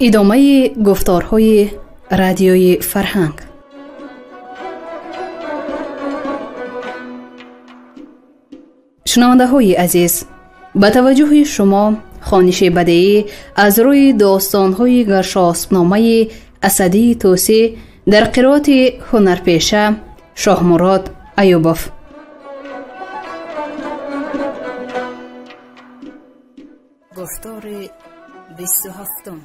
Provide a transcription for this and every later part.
Идомаи гуфторҳои радиои фарҳанг. Шунавандаҳои азиз, ба таваҷҷӯҳи шумо хониши бадеӣ аз рӯи достонҳои Гаршоспномаи Асадии Тӯсӣ дар қироати ҳунарпеша Шоҳмурод Аюбов. Гуфтори 27.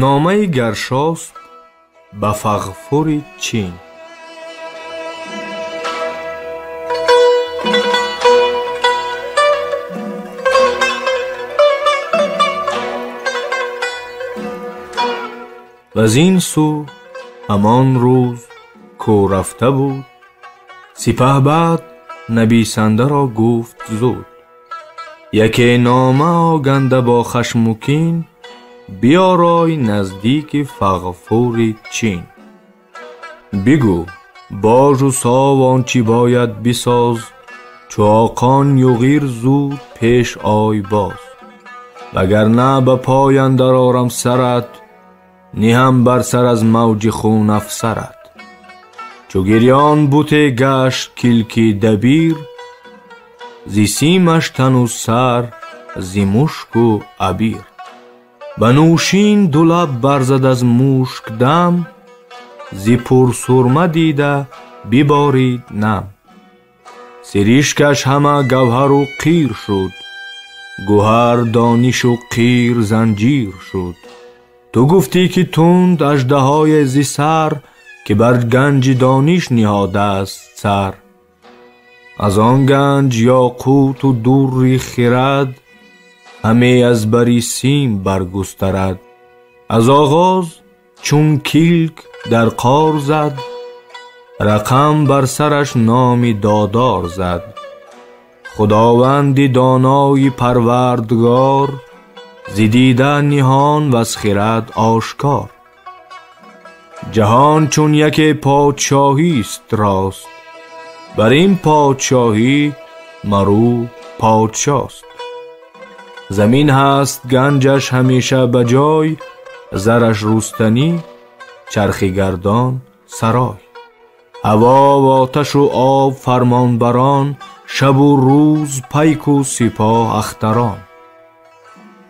Номаи Гаршосп ба Фағфури Чин. Ваз ин сӯ ҳамон рӯз ку рафта буд, сипаҳбад нависандаро гуфт зуд: яке нома оганда бо хашму кин, биёрой наздики Фағфури Чин. Бигӯ божу сов он чӣ бояд бисоз, чу оқон юғир зуд пеш ой боз. Вагарна ба пой андар орам сарат, ниҳам бар сар аз мавҷи хун афсарат. Чу гирён буте гашт килки дабир, зи симаш тану сар зи мушку абир. Ба нӯшин ду лаб барзад аз мушк дам, зи пурсурма дида биборид нам. Сиришкаш ҳама гавҳару қир шуд, гӯҳар донишу қир занҷир шуд. Ту гуфтӣ ки тунд аждаҳое зи сар, ки бар ганҷи дониш ниҳодааст сар. Аз он ганҷ ёқуту дурри хирад, ҳаме аз бари сим баргустарад. Аз оғоз чун килк дар қор зад, рақам бар сараш номи додор зад. Худованди донои парвардгор, зи дида ниҳон ваз хирад ошкор. Ҷаҳон чун яке подшоҳист рост, бар ин подшоҳӣ марӯ подшост. Замин ҳаст ганҷаш ҳамеша ба ҷой, зараш рустанӣ чархи гардон сарой. Ҳаво ва оташу об фармонбарон, шабу рӯз пайку сипоҳ ахтарон.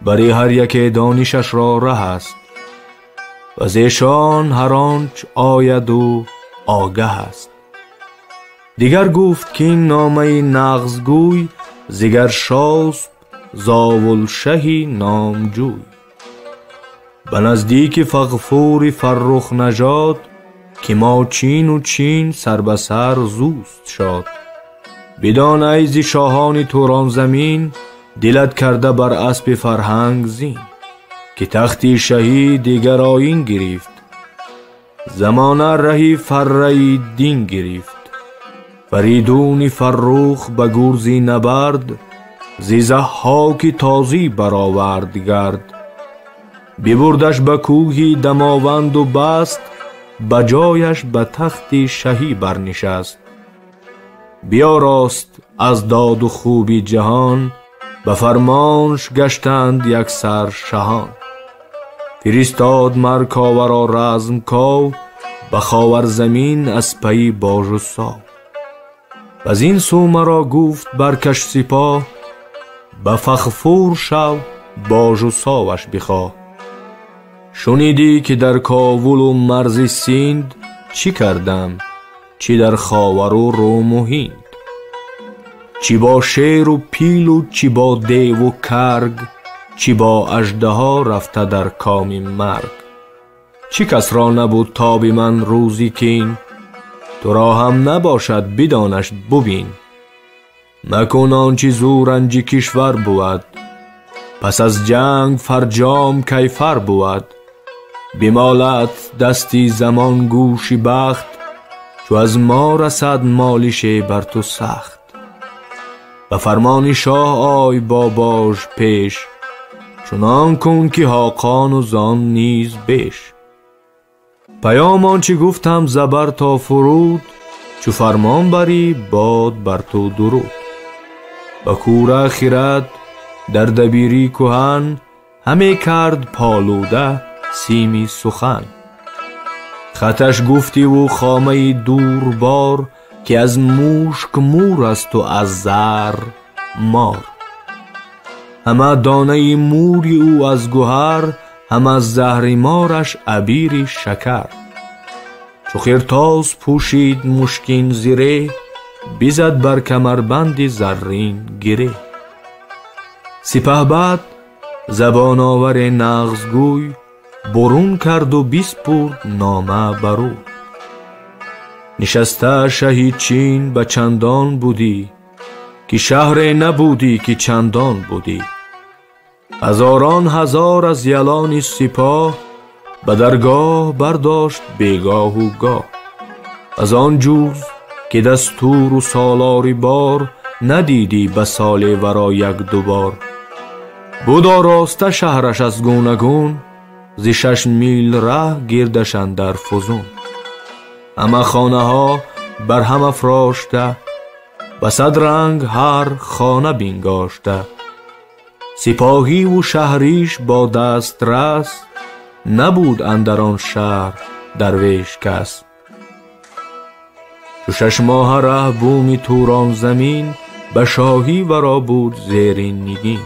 Бари ҳар яке донишашро раҳ аст, ваз эшон ҳар онч ояду огаҳ аст. Дигар гуфт ки ин номаи нағзгӯй, зи Гаршосп зовулшаҳи номҷӯй. Ба наздики Фағфури Фаррухнажод, ки мо чину чин сар ба сар зуст шод. Бидон ай зи шоҳони Туронзамин, дилат карда бар аспи фарҳанг зин, ки тахти шаҳӣ дигар оин гирифт, замона раҳи фарраи дин гирифт. Фаридуни Фаррух ба гурзи набард, зи Заҳҳоки тозӣ баровард гард. Бибурдаш ба кӯҳи Дамованду баст, ба ҷояш ба тахти шаҳӣ барнишаст. Биёрост аз доду хуби ҷаҳон, ба фармонш гаштанд яксар шаҳон. Фиристод Марковаро размков, ба Ховарзамин аз пайи божу сов. Ваз ин сӯ маро гуфт баркаш сипоҳ, ба Фағфур шав божу соваш бихоҳ. Шунидӣ ки дар Ковулу марзи Синд чӣ кардам, чӣ дар Ховару Руму Ҳинд. Чӣ бо шеру пилу чӣ бо деву карг, чӣ бо аждаҳо рафта дар коми марг. Чӣ касро набуд тоби ман рӯзи кин, туро ҳам набошад бидонаш бубин. Макун он чӣ зӯранҷи кишвар бувад, пас аз ҷанг фарҷом кайфар бувад. Бимолад дасти замон гӯши бахт, Чу аз мо расад молише бар ту сахт. Ба фармони шоҳ ой бо бож пеш, чунон кун ки ҳоқону зон низ беш. Паём он чи гуфтам забар то фуруд, чу фармон барӣ бод бар ту дуруд. Ба кӯра хирад дар дабирӣ куҳан, ҳаме кард полуда сими сухан. Хаташ гуфтиву хомаи дурбор, ки аз мушк мур асту аз зар мор. Ҳама донаи мури ӯ аз гӯҳар, ҳама заҳри мораш абири шакар. Чу хиртоз пӯшид мушкин зиреҳ, бизад бар камарбанди заррин гиреҳ. Сипаҳбад забоноваре нағзгӯй, бурун карду биспурд нома бар ӯ. Нишаста шаҳи Чин ба чандон будӣ, ки шаҳре набудӣ ки чандон будӣ. Ҳазорон ҳазор аз ялони сипоҳ, ба даргоҳ бардошт бегоҳу гоҳ. Аз он ҷуз ки дастуру солори бор, надидӣ ба соле варо як дубор. Буд ороста шаҳраш аз гунагун, зи 6 мил раҳ гирдаш андар фузун. Ҳама хонаҳо бар ҳам афрошта, ба сад ранг ҳар хона бингошта. Сипоҳиву шаҳриш бо дастрас, набуд андар он шаҳр дарвеш кас. Чу 6 моҳа раҳ буми Турон замин, ба шоҳӣ варо буд зерин нигин.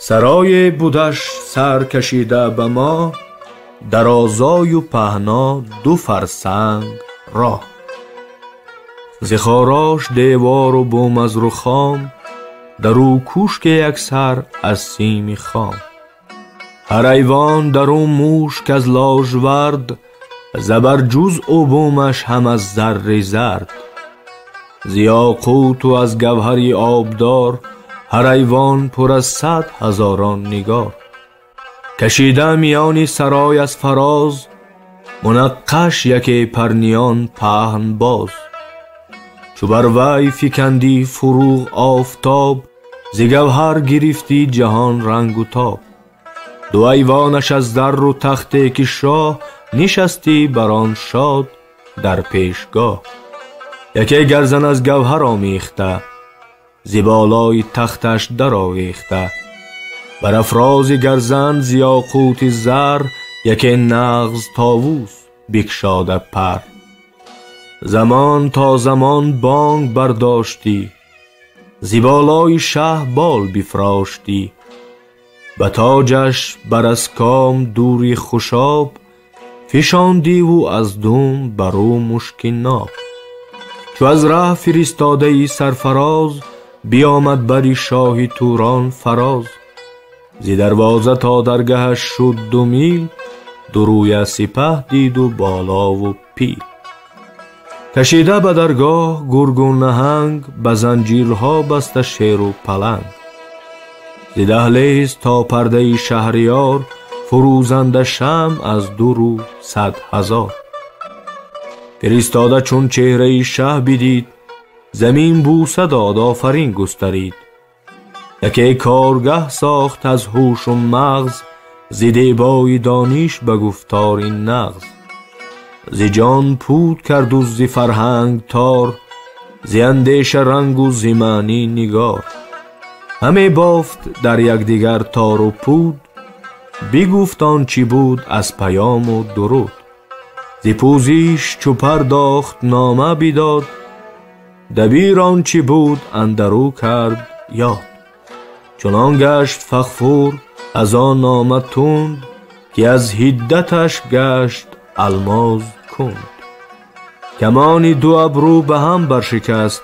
Сарое будаш сар кашида ба мо, дарозою паҳно 2 фарсанг роҳ. Зи хорош девору бум аз рухом, дар ӯ кӯшке яксар аз сими хом. Ҳар айвон дар ӯ мушк аз ложвард, забарҷузъу бумаш ҳам аз зарри зард. Зи ёқуту аз гавҳари обдор, ҳар айвон пур аз 100 ҳазорон нигор. Кашида миёни сарой аз фароз, мунаққаш яке парниён паҳн боз. Чу бар вай фикандӣ фурӯғ офтоб, зи гавҳар гирифтӣ ҷаҳон рангу тоб. Ду айвонаш аз зарру тахте ки шоҳ, нишастӣ бар он шод дар пешгоҳ. Яке гарзан аз гавҳар омехта, зи болои тахташ даровехта. Бар афрози гарзан зи ёқути зар, яке нағз товус бикшода пар. Замон то замон бонг бардоштӣ, зи болои шаҳ бол бифроштӣ. Ба тоҷаш бар аз ком дури хушоб, фишондиву аз дум бар ӯ мушки ноб. Чу аз раҳ фиристодаи сарфароз, биомад бари шоҳи Турон фароз. Зи дарвоза то даргаҳаш шуд 2 мил, ду рӯя сипаҳ диду болову пил. Кашида ба даргоҳ гургу наҳанг, ба занҷирҳо баста шеру паланг. Зи даҳлез то пардаи шаҳриёр, фурӯзанда шамъ аз ду рӯ 100 ҳазор. Фиристода чун чеҳраи шаҳ бидид, замин бӯса дод офарин густарид. Яке коргаҳ сохт аз ҳушу мағз, зи дебои дониш ба гуфтори нағз. Зи ҷон пуд карду зи фарҳанг тор, зи андеша рангу зи маънӣ нигор. Ҳаме бофт дар якдигар тору пуд, бигуфт он чӣ буд аз паёму дуруд. Зи пӯзиш чу пардохт нома бидод, дабир он чӣ буд андар ӯ кард ёд. Чунон гашт фағфур аз он нома тунд, ки аз ҳиддаташ гашт алмоз кунд. Камони ду абрӯ ба ҳам баршикаст,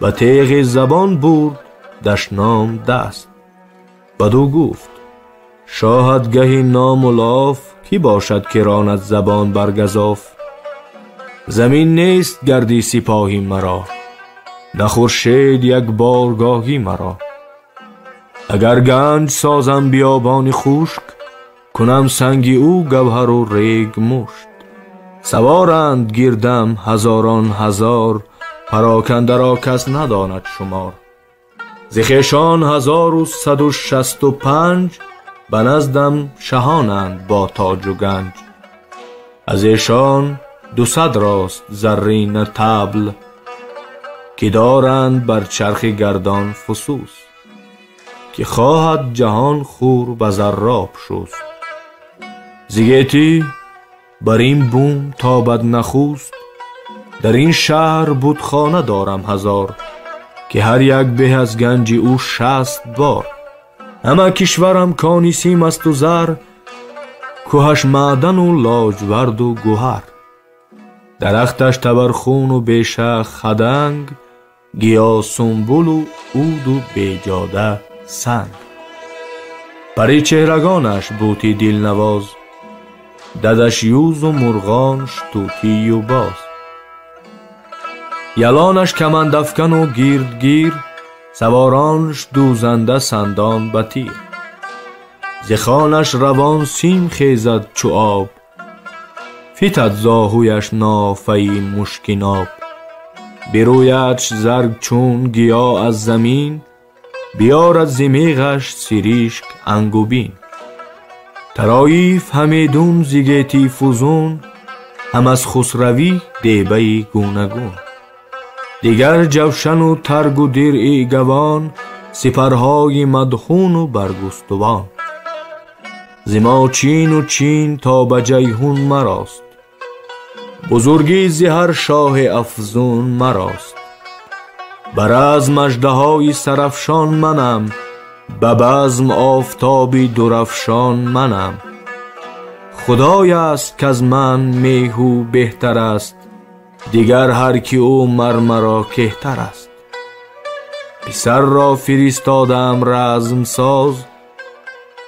ба теғи забон бурд дашном даст. Бадӯ гуфт: шоҳат гаҳи ному лоф, кӣ бошад ки ронад забон бар газоф? Замин нест гардӣ сипоҳи маро, на хуршед як боргоҳӣ маро. Агар ганҷ созам биёбони хушк, кунам санги ӯ гавҳару рег мушт. Саворанд гирдам ҳазорон ҳазор, пароканда ро кас надонад шумор. Зи хешон 1165, ба наздам шаҳонанд бо тоҷу ганҷ. Аз эшон 200 рост заррина табл, ки доранд бар чархи гардон фусус, ки хоҳад ҷаҳон хӯр ба зарроб шуст. Зи гетӣ бар ин бум тобад нахуст, дар ин шаҳр будхона дорам ҳазор, ки ҳар як беҳ аз ганҷи ӯ 60 бор. Ҳама кишварам кони сим асту зар, кӯҳаш маъдану лоҷварду гӯҳар. Дарахташ табархуну беша хаданг, гиё сумбулу уду беҷода санг. Пари чеҳрагонаш бути дилнавоз, дадаш юзу мурғонш тутию боз. Ялонаш камандафкану гирдгир, саворонш дӯзанда сандон ба тир. Зи хонаш равон сим хезад чу об, фитад зоҳуяш нофаи мушкиноб. Бирӯядш зарг чун гиё аз замин, биёрад зи меғаш сиришк ангубин. Тароиф ҳамедун зи гетӣ фузун, ҳам аз хусравӣ дебаи гунагун. Дигар ҷавшану таргу диръи гавон, сипарҳои мадҳуну баргустувон. Зи мо чину чин то ба ҷайҳун марост, бузургӣ зи ҳар шоҳи афзун марост. Бар азм аждаҳои сарафшон манам, ба базм офтоби дурафшон манам. Худой аст каз ман меҳу беҳтар аст, дигар ҳар ки ӯ мар маро кеҳтар аст. Писарро фиристодаам размсоз,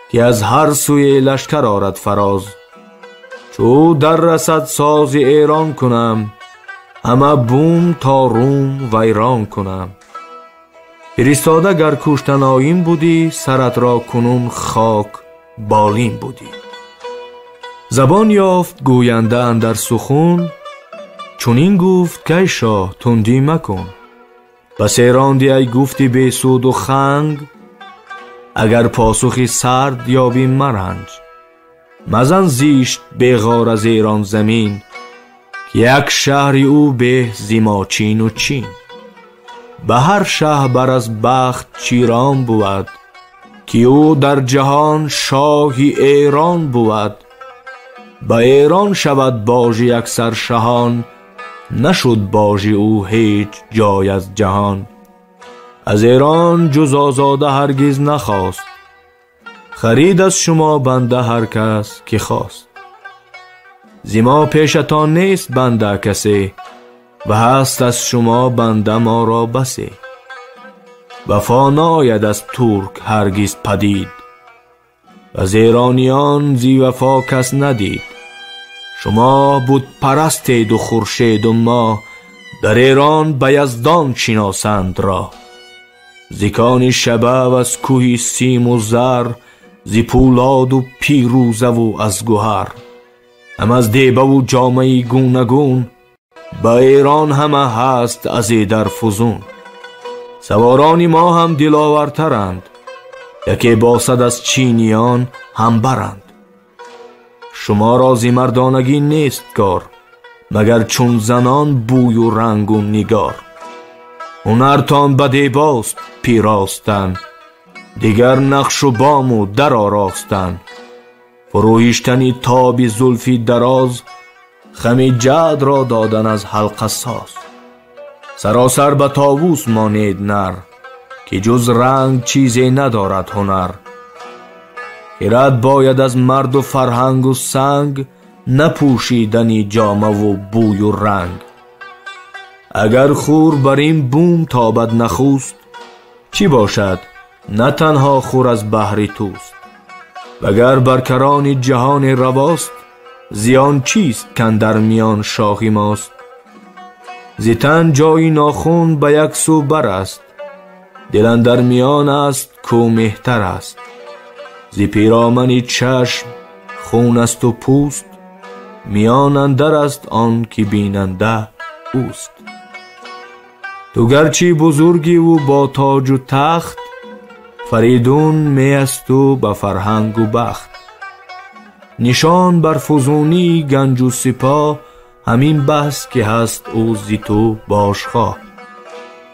ки аз ҳар сӯе лашкар орад фароз. Чу дар расад сози Эрон кунам, ҳама бум то Рум вайрон кунам. Фиристода гар куштаноин будӣ, саратро кунун хок болин будӣ. Забон ёфт гӯянда андар сухун, чунин гуфт кай шоҳ тундӣ макун. Басе ронди ай гуфти бесуду ханг, агар посухи сард ёбӣ маранҷ. Мазан зишт беғор аз Эрон замин, ки як шаҳри ӯ беҳ зи Мочину Чин. Ба ҳар шаҳ бар аз бахт чирон бувад, ки ӯ дар ҷаҳон шоҳи Эрон бувад. Ба Эрон шавад божи яксар шаҳон, нашуд божи ӯ ҳеҷ ҷой аз ҷаҳон. Аз Эрон ҷуз озода ҳаргиз нахост, харид аз шумо банда ҳар кас ки хост. Зи мо пешатон нест банда касе, ва ҳаст аз шумо банда моро басе. Вафо наояд аз турк ҳаргиз падид, аз эрониён зи вафо кас надид. Шумо бутпарастеду хуршеду моҳ, дар Эрон ба яздон шиносанд роҳ. Зи кони шабав аз кӯҳи симу зар, зи пӯлоду пирӯзаву аз гӯҳар. Ҳам аз дебаву ҷомаи гунагун, ба Эрон ҳама ҳаст аз эдар фузун. Саворони мо ҳам диловартаранд, яке босад аз чиниён ҳам баранд. Шуморо зи мардонагӣ нест кор, магар чун занон бӯю рангу нигор. Ҳунартон ба дебост пиростан, дигар нақшу бому дар оростан. Фурӯҳиштани тоби зулфи дароз, хами ҷадро додан аз ҳалқасоз. Саросар ба товус монед нар, ки ҷуз ранг чизе надорад ҳунар. Хирад бояд аз марду фарҳангу санг, напӯшидани ҷомаву бӯю ранг. Агар хур бар ин бум тобад нахуст, чӣ бошад на танҳо хур аз баҳри туст. Вагар бар карони ҷаҳони равост, зиён чист кандар миён шоҳи мост. Зи тан ҷои нохун ба як сӯ бар аст, дил андар миён аст кӯ меҳтар аст. Зи пиромани чашм хун асту пӯст, Миён андар аст он ки бинанда ӯст. Ту гарчи бузургӣ ӯ бо тоҷу тахт, Фаридун меасту ба фарҳангу бахт. Нишон бар фузунии ганҷу сипоҳ, ҳамин баҳс ки ҳаст ӯ зи ту бошхоҳ.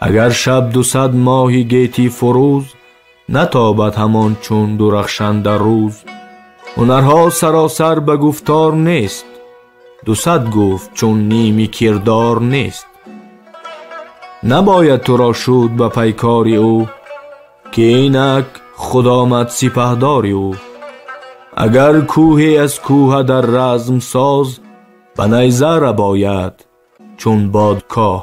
Агар шаб 200 моҳи гетӣ фурӯз, натобад ҳамон чун дурахшанда рӯз. Ҳунарҳо саросар ба гуфтор нест, 200 гуфт чун ними кирдор нест. Набояд туро шуд ба пайкори ӯ, ки инак худ омад сипаҳдори ӯ. Агар кӯҳе аз кӯҳа дар разм соз, ба найза рабояд чун бодкоҳ.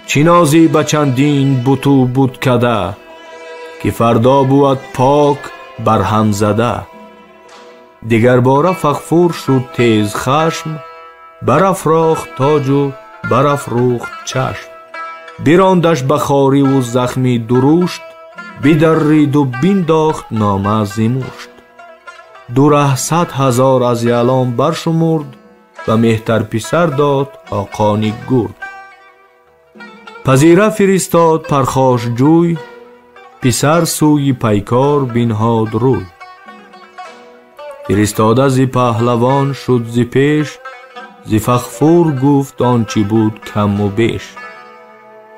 Чӣ нозӣ ба чандин буту бут када, ки фардо бувад пок барҳам зада. Дигарбора Фағфур шуд тез хашм, барафрохт тоҷу барафрӯхт чашм. Бирондаш ба хориву захми дурушт, бидарриду биндохт нома зи мушт. 200 ҳазор аз ялон баршумурд, ба меҳтар писар дод Ҳоқони гурд. Пазира фиристод пархошҷӯй, писар сӯи пайкор бинҳод рӯй. Фиристода зи паҳлавон шуд зи пеш, зи Фағфур гуфт он чӣ буд каму беш.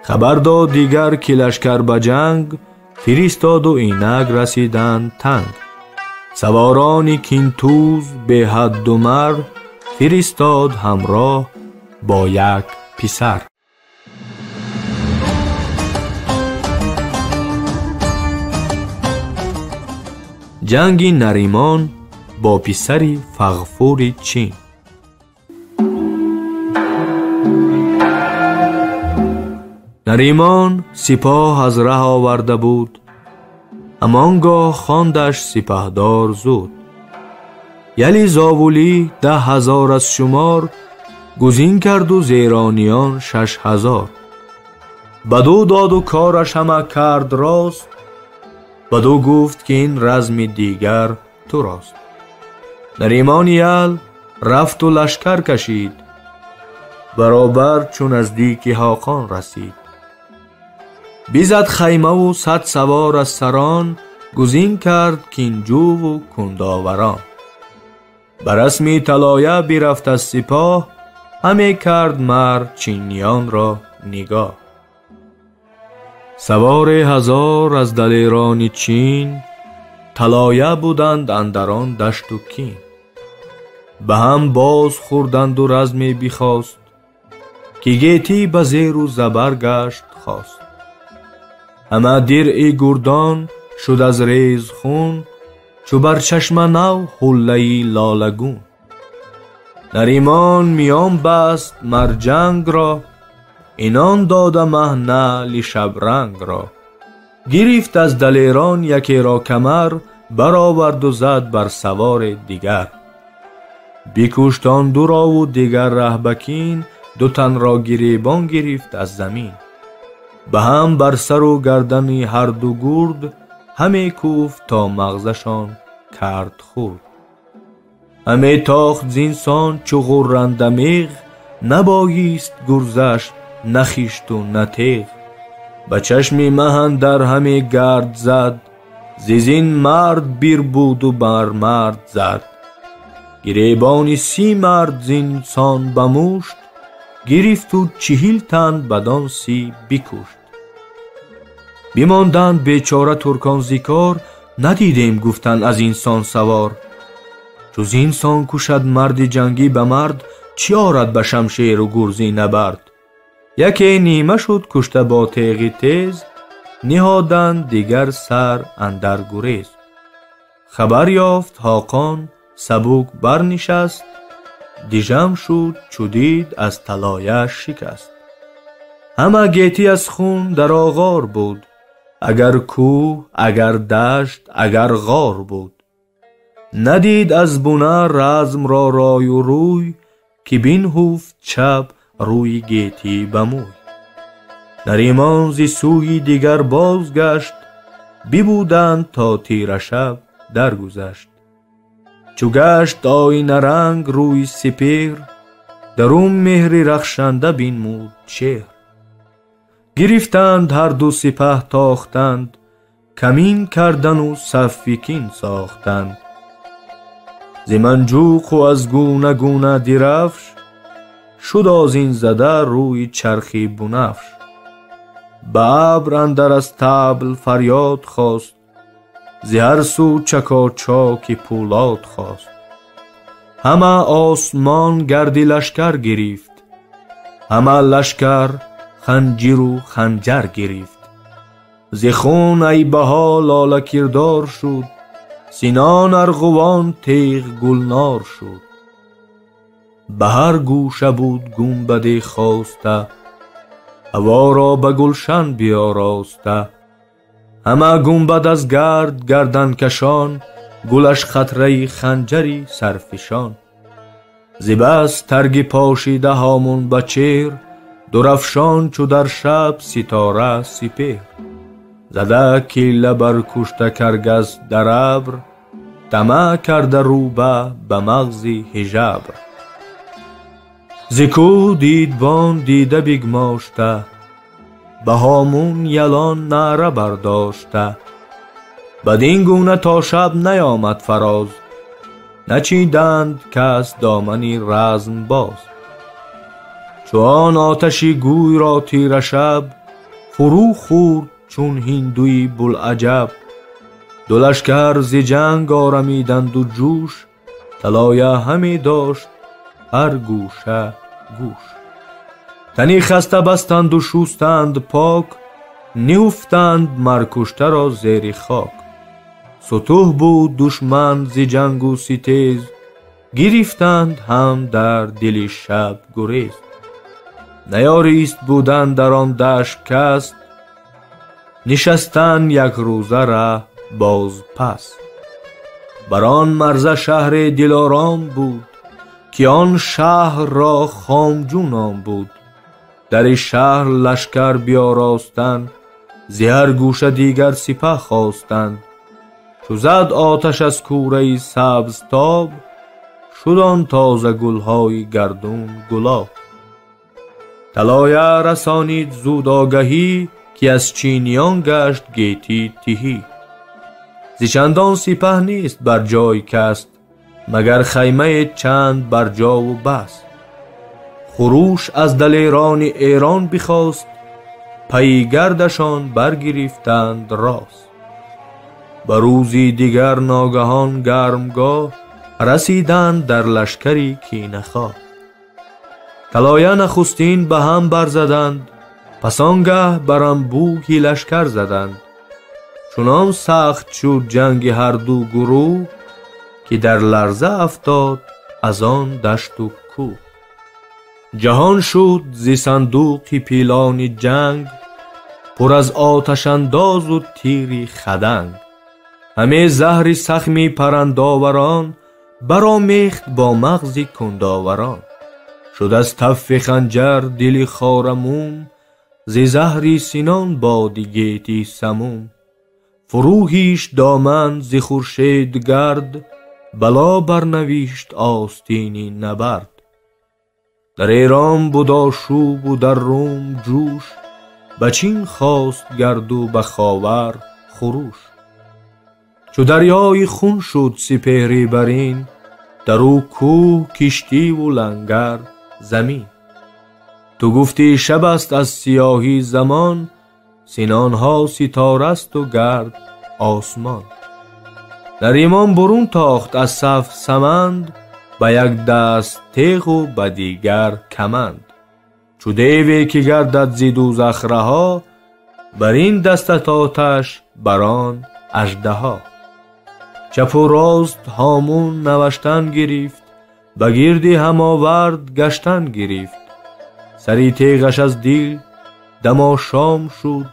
Хабар дод дигар ки лашкар ба ҷанг, фиристоду инак расиданд танг. Саворони кинтӯз беҳадду мар, фиристод ҳамроҳ бо як писар. Ҷанги Наримон бо писари Фағфури Чин. Наримон сипоҳ аз раҳ оварда буд, ҳамон гоҳ хондаш сипаҳдор зуд. Яли зовулӣ 10 ҳазор аз шумор, гузин карду зерониён 6 ҳазор. Баду доду кораш ҳама кард рост, баду гуфт ки ин разми дигар турост. Наримони ял рафту лашкар кашид, баробар чу наздики Ҳоқон расид. Бизад хаймаву 100 савор аз сарон, гузин кард кинҷуву кундоварон. Ба расми талоя бирафт аз сипоҳ, ҳаме кард мар чиниёнро нигоҳ. Савори ҳазор аз далерони Чин, талоя буданд андарон дашту кин. Ба ҳам боз хӯрданду разме бихост, ки гетӣ ба зеру забар гашт хост. Ҳама диръи гурдон шуд аз рез хун, чу бар чашма нав ҳуллаи лолагун. Наримон миён баст мар ҷангро, инон дода маҳ наъли шабрангро. Гирифт аз далерон якеро камар, бароварду зад бар савори дигар. Бикушт он дурову дигар раҳ ба кин, ду танро гиребон гирифт аз замин. Ба ҳам бар сару гардани ҳар ду гурд, ҳаме кӯфт то мағзашон кард хурд. Ҳаме тохт зинсон чу ғурранда меғ, набоист гурзаш на хишту на теғ. Ба чашми маҳ андар ҳаме гард зад, зи зин мард бирбуду бар мард зад. Гиребони 30 мард зинсон ба мушт, гирифту 40 тан бадон 30 бикушт. Бимонданд бечора туркон зи кор, надидем гуфтанд аз инсон савор. Чу зинсон кушад марди ҷангӣ ба мард, чӣ орад ба шамшеру гурзи набард? Яке нима шуд кушта бо теғи тез, ниҳоданд дигар сар андар гурез. Хабар ёфт Ҳоқон сабук барнишаст, дижам шуд чу дид аз талоя шикаст. Ҳама гетӣ аз хун дар оғор буд, агар кӯҳ, агар дашт, агар ғор буд. Надид аз буна размро рою рӯй, ки бинҳуфт чап рӯи гетӣ ба мӯй. Наримон зи сӯи дигар бозгашт, бибуданд то тира шаб даргузашт. Чу гашт оина ранг рӯи сипеҳр, дар ӯ меҳри рахшанда бинмуд чеҳр. Гирифтанд ҳар ду сипаҳ тохтанд, камин кардану сафи кин сохтанд. Зи манҷуқу аз гуна гуна дирафш, шуд озин зада рӯи чархи бунафш. Ба абр андар аз табл фарёд хост, зи ҳар сӯ чакочоки пӯлод хост. Ҳама осмон гарди лашкар гирифт, ҳама лашкар ханҷиру ханҷар гирифт. Зи хун айбаҳо лола кирдор шуд, синон арғувон теғ гулнор шуд. Ба ҳар гӯша буд гунбаде хоста, ҳаворо ба гулшан биёроста. Ҳама гунбад аз гард гарданкашон, гулаш қатраи ханҷари сарфишон. Зи бас тарги пошида ҳомун ба чеҳр, дурафшон чу дар шаб ситора сипеҳр. Зада килла бар кушта каргаз дар абр, тамаъ карда рӯба ба мағзи ҳижабр. Зи кӯҳ дидбон дида бигмошта, ба ҳомун ялон наъра бардошта. Бадин гуна то шаб наёмад фароз, начиданд кас домани разм боз. Чу он оташи гӯйро тира шаб, фурӯ хӯрд чун ҳиндуи булаҷаб. Ду лашкар зи ҷанг орамиданду ҷӯш, талоя ҳаме дошт ҳар гӯша гӯш. Тани хаста бастанду шустанд пок, ниҳуфтанд маркуштаро зери хок. Сутӯҳ буд душман зи ҷангу ситез, гирифтанд ҳам дар дили шаб гурез. Наёрист будан дар он дашт кас, нишастан якрӯза раҳ боз пас. Бар он марза шаҳре дилором буд, ки он шаҳрро Хомҷӯ ном буд. Дари шаҳр лашкар биёростанд, зи ҳар гӯша дигар сипаҳ хостанд. Чу зад оташ аз кӯраи сабзтоб, шуд он тоза гулҳои гардун гулоб. Талоя расонид зуд огаҳӣ, ки аз чиниён гашт гетӣ тиҳӣ. Зи чандон сипаҳ нест бар ҷой каст, магар хаймае чанд бар ҷову бас. Хуруш аз далерони Эрон бихост, пайи гардашон баргирифтанд рост. Ба рӯзи дигар ногаҳон гармгоҳ, расиданд дар лашкари кинахоҳ. Талоя нахустин ба ҳам барзаданд, пас он гаҳ бар анбӯҳи лашкар заданд. Чунон сахт шуд ҷанги ҳарду гурӯҳ, ки дар ларза афтод аз он дашту кӯҳ. Ҷаҳон шуд зи сандуқи пилони ҷанг, пур аз оташандозу тири хаданг. Ҳаме заҳри сахми парандоварон, баромехт бо мағзи кундоварон. Шуд аз таффи ханҷар дили хорамӯм, зи заҳри синон боди гети самум. Фурӯ ҳишт доман зи хуршед гард, бало барнавишт остини набард. Дар Эрон буд ошӯбу дар Рум ҷӯш, ба Чин хост гарду ба Ховар хуруш. Чу дарёи хун шуд сипеҳри барин, дар ӯ кӯҳ киштиву лангар замин. Ту гуфтӣ шаб аст аз сиёҳӣ замон, синонҳо ситорасту гард осмон. Наримон бурун тохт аз саф саманд, ба як даст теғу ба дигар каманд. Чу деве ки гардад зи дӯзах раҳо, бар ин дастат оташ, бар он аждаҳо. Чапу рост ҳомун наваштан гирифт, ба гирди ҳамовард гаштан гирифт. Сари теғаш аз дил дамошом шуд,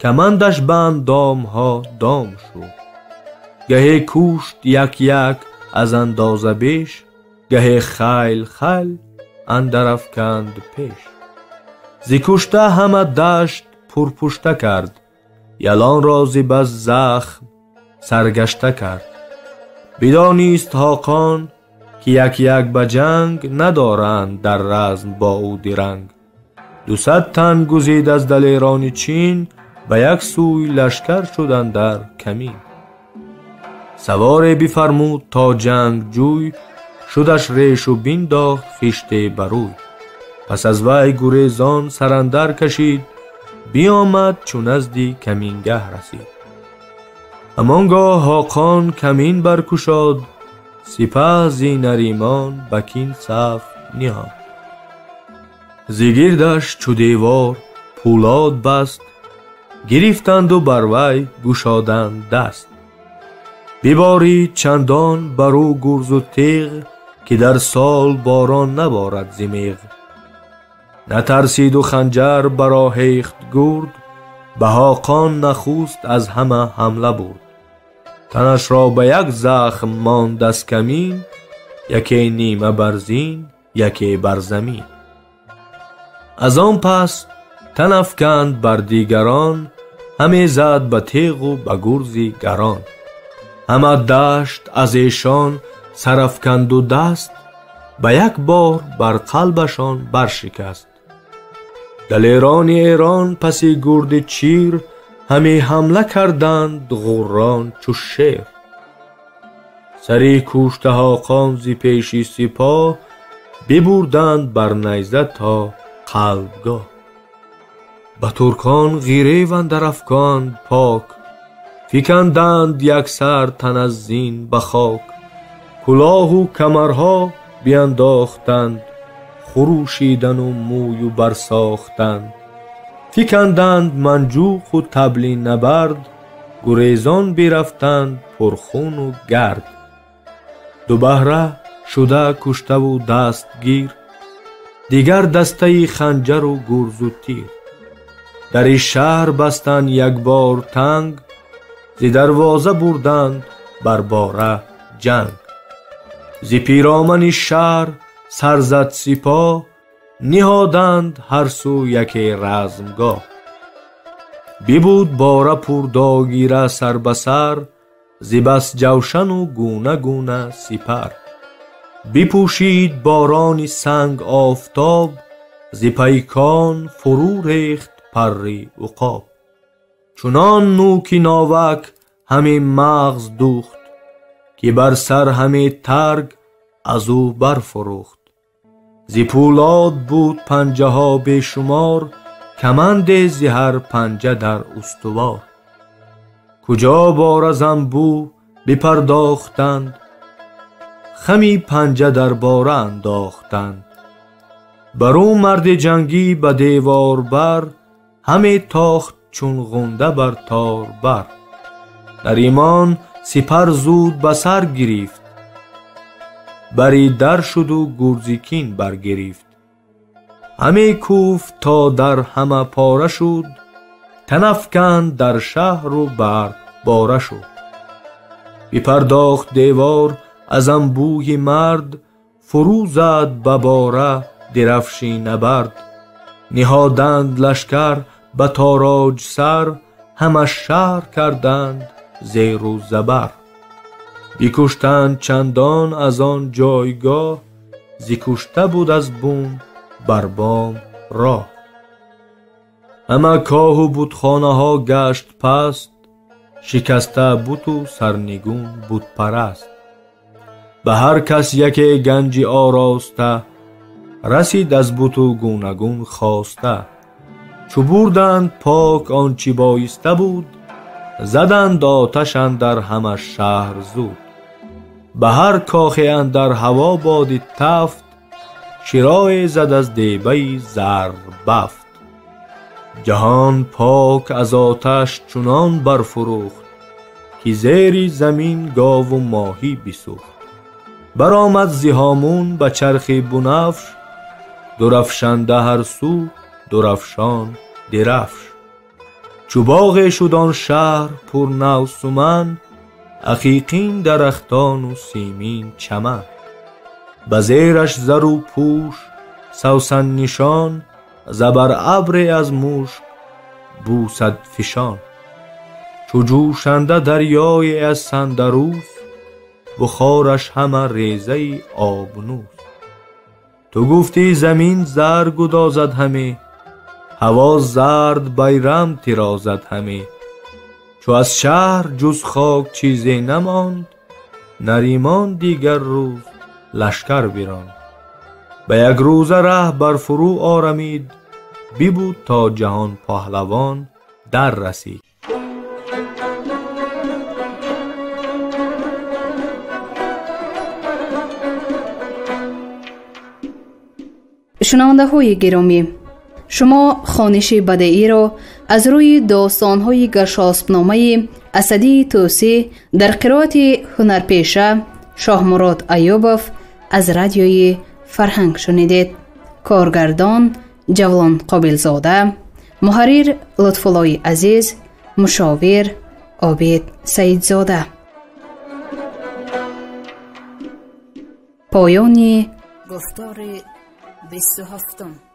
камандаш ба андомҳо дом шуд. Гаҳе кушт як як аз андоза беш, гаҳе хайл хайл андар афканд пеш. Зи кушта ҳама дашт пурпушта кард, ялонро зи бас захм саргашта кард. Бидонист Ҳоқон ки як як ба ҷанг надоранд дар разм бо ӯ диранг. 200 тан гузид аз далерони Чин, ба як сӯй лашкар шуд андар камин. Саворе бифармуд то ҷангҷӯй, шудаш решу биндохт хиште барӯй. Пас аз вай гурезон сарандар кашид, биомад чу назди камингаҳ расид. Ҳамон гоҳ Ҳоқон камин баркушод, сипаҳ зи Наримон ба кин саф ниҳод. Зи гирдаш чу девор пӯлод баст, гирифтанду бар вай гушоданд даст. Биборид чандон бар ӯ гурзу теғ, ки дар сол борон наборад зи меғ. Натарсиду ханҷар бароҳехт гурд, ба Ҳоқон нахуст аз ҳама ҳамла бурд. Танашро ба як захм монд аз камин, яке нима бар зин, яке бар замин. Аз он пас тан афканд бар дигарон, ҳаме зад ба теғу ба гурзи гарон. Ҳама дашт аз эшон сарафканду даст, ба як бор бар қалбашон баршикаст. Далерони Эрон паси гурди чир, ҳаме ҳамла карданд ғуррон чу шер. Сари кушта Ҳоқон зи пеши сипоҳ, бибурданд бар найза то қалбгоҳ. Ба туркон ғирев андар афканд пок, фиканданд яксар тан аз зин ба хок. Кулоҳу камарҳо биандохтанд, хурӯшидану мӯю барсохтанд. Фиканданд манҷуқу табли набард, гурезон бирафтанд пурхуну гард. Дубаҳра шуда куштаву дастгир, дигар дастаи ханҷару гурзу тир. Дари шаҳр бастанд якбор танг, зи дарвоза бурданд бар бора ҷанг. Зи пиромани шаҳр сар зад сипоҳ, ниҳоданд ҳар сӯ яке размгоҳ. Бибуд бора пурдогира сар ба сар, зи бас ҷавшану гуна гуна сипар. Бипӯшид борони санг офтоб, зи пайкон фурӯ рехт парри уқоб. Чунон нӯки новак ҳаме мағз дӯхт, ки бар сар ҳаме тарг аз ӯ барфурӯхт. Зи пӯлод буд панҷаҳо бешумор, каманде зи ҳар панҷа дар устувор. Куҷо бора занбӯ бипардохтанд, хами панҷа дар бора андохтанд. Бар ӯ марди ҷангӣ ба девор бар, ҳаме тохт чун ғунда бар тор бар. Наримон сипар зуд ба сар гирифт, бари дар шуду гурзи кин баргирифт. Ҳаме кӯфт то дар ҳама пора шуд, тан афканд дар шаҳру бар бора шуд. Бипардохт девор аз анбӯҳи мард, фурӯ зад ба бора дирафши набард. Ниҳоданд лашкар ба тороҷ сар, ҳама шаҳр карданд зеру забар. Бикуштанд чандон аз он ҷойгоҳ, зи кушта буд аз бум бар бом роҳ. Ҳама коҳу бутхонаҳо гашт паст, шикаста буту сарнигун бутпараст. Ба ҳар кас яке ганҷи ороста, расид аз буту гунагун хоста. Чу бурданд пок он чӣ боиста буд, заданд оташ андар ҳама шаҳр зуд. Ба ҳар кохе андар ҳаво боди тафт, широе зад аз дебаи зарбафт. Ҷаҳон пок аз оташ чунон барфурӯхт, ки зери замин гову моҳӣ бисӯхт. Баромад зи ҳомун ба чархи бунафш, дурафшанда ҳар сӯ дурафшон дирафш. Чу боғе шуд он шаҳр пурнавсуман, ақиқин дарахтону симин чаман. Ба зераш зару пӯш савсаннишон, забар абре аз мушк бусад фишон. Чу ҷӯшанда дарёе аз сандарӯс, бухораш ҳама резаи обнӯс. Ту гуфтӣ замин зар гудозад ҳаме, ҳаво зард байрам тирозад ҳаме. Чу аз шаҳр ҷуз хок чизе намонд, Наримон дигар рӯз лашкар биронд. Ба як рӯза раҳ бар фурӯ орамид, бибуд то ҷаҳон паҳлавон дар расид. Шунавандаҳои гиромӣ, шумо хониши бадеиро аз рӯи достонҳои Гаршоспномаи Асадии Тӯсӣ дар қироати ҳунарпеша Шоҳмурод Аюбов аз радиои Фарҳанг шунидед. Коргардон Ҷавлон Қобилзода, муҳаррир Лутфуллои Азиз, мушовир Обид Саидзода. Поёни гуфтори 27.